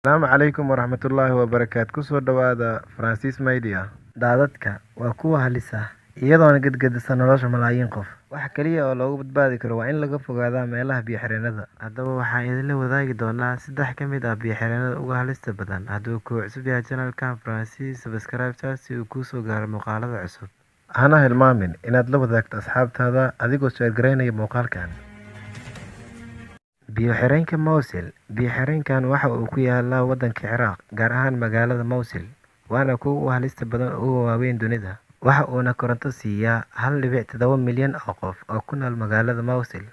Asalaamu calaykum waraxmatullaahi wabarakaatu. Kusoo dhawaada Francis Media. Daadadka waa kuwo halis ah, iyadoona gedgedisa nolosha malaayiin qof. Waxa kaliya oo looga badbaadi karo waa in laga fogaadaa meelaha biyo-xireennada. Haddaba waxaan idinla wadaagi doonaa saddex ka mid ah biyo-xireennada ugu halista badan. Hadduu ku cusub yahay channel-kan Francis, subscribe si uu kuu soo gaaro muuqaalada cusub. Hana hilmaamin inaad la wadaagto asxaabtaada adigoo share gareynaya muuqaalkan. Biyo-xireenka Mosul. Biyo-xireenkan waxa uu ku yaalaa waddanka Ciraaq, gaar ahaan magaalada Mosul, waana kuwa ugu halista badan ugu waaweyn dunida. Waxa uuna koronto siiyaa 1.7 milyan oo qof oo ku nool magaalada Mosul.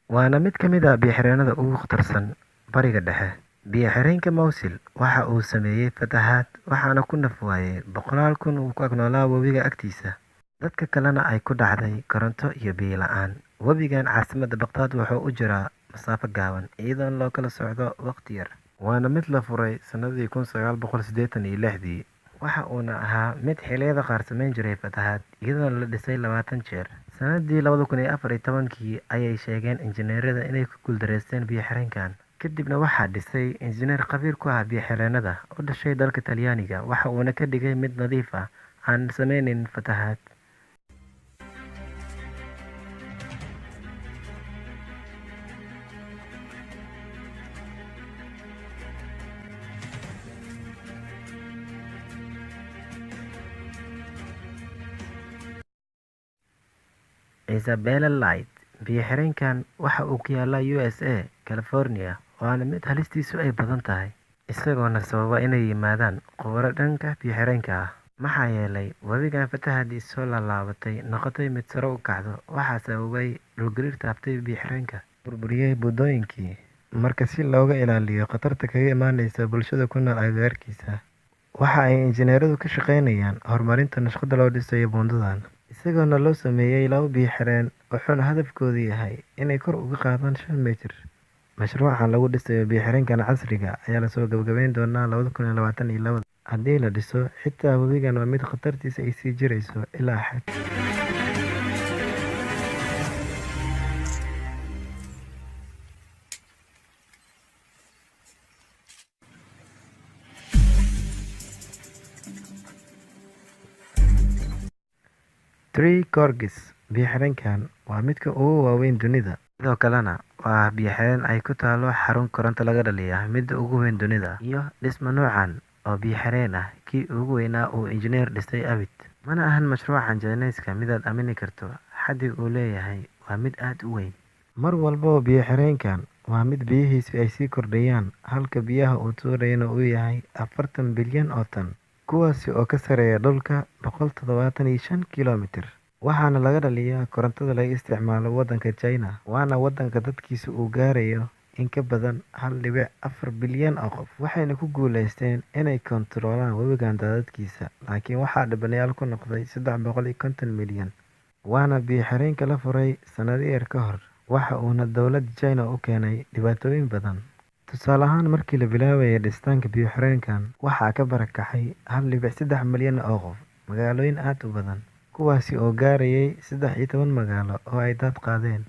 Waana mid ka mid ah biyo-xireennada ugu khatarsan Bariga Dhexe. Biyo-xireenka Mosul waxa uu saameeyay fatahaad, waxaana ku naf waayay boqolaal kun oo ku ag noolaa webiga agtiisa. Dadka kalena ay ku dhacday koronto iyo biyo la'aan. Webigan caasimadda Baqdaad wuxuu u jiraa masaafo gaaban, iyadoona loo kala socdo waqti yar. Waana mid la furay sanadii 1986dii. Waxa uuna ahaa mid xilliyada qaar saameyn jiray fatahaad, iyadoona la dhisay 20 jeer. Sanadii 2014kii ayay sheegeen injineerada inay ku guuldareysteen biyo-xireenkan. Kadibna waxaa dhisay injineer khabiir ku ah biyo-xireennada u dhashay dalka Talyaaniga, waxa uuna ka dhigay mid nadiif ah, aan sameynin fatahaad. Isabella Light. Biyo-xireenkan waxa uu ku yaalaa USA, California, waana mid halistiisu ay badan tahay, isagoona sababa inay yimaadaan khubaro dhanka biyo-xireenka ah. Maxaa yeelay webigan fatahaadiisu soo laalaabatay noqotay mid sare u kacdo, waxaa sababay dhulgariir taabtay biyo-xireenka, burburiyay buundooyinkii. Marka si looga ilaaliyo khatarta kaga imaaneysa bulshada ku nool agagaarkiisa, waxa ay injineeradu ka shaqeynayaan horumarinta nashqadda loo dhisayo buundadan. Isagoona loo sameeyay laba biyo-xireen, wuxuuna hadafkoodu yahay inay kor uga qaadaan 5 mitir. Mashruucan lagu dhisayo biyo-xireenkan casriga ayaa lasoo gabagabeyn doonaa 2022. Haddii la dhiso, xitaa webigan waa mid khatartiisa ay sii jirayso ilaa xad. Three Gorges. Biyo-xireenkan waa midka ugu waaweyn dunida, sidoo kalena waa biyo-xireen ay ku taalo xarun koronto laga dhaliya, midda ugu weyn dunida, iyo dhismo noocan oo biyo-xireen ah kii ugu weynaa uu injineer dhisay abid. Mana ahan mashruucan Jayniska midaad aamini karto, xaddiga uu leeyahay waa mid aad u weyn. Mar walbaba biyo-xireenkan waa mid biyihiisu ay sii kordhayaan, halka biyaha uu tuurayana uu yahay 40 bilyan oo tan, kuwaasi oo ka sareeya dhulka 175 kiiloomitir. Waxaana laga dhaliyaa korontada laga isticmaalo waddanka China, waana waddanka dadkiisu uu gaarayo in ka badan 1.4 bilyan oo qof. Waxayna ku guuleysteen inay koontaroolaan webigan daadadkiisa, laakiin waxaa dhibanayaal ku noqday 350 milyan. Waana biyo-xireenka la furay sanado yar ka hor, waxa uuna dowladda China u keenay dhibaatooyin badan. Tusaale ahaan, markii la bilaabayay dhisitaanka biyo-xireenkan, waxaa ka barakacay 1.3 milyan oo qof magaalooyin aad u badan, kuwaasi oo gaarayay 13 magaalo oo ay daad qaadeen.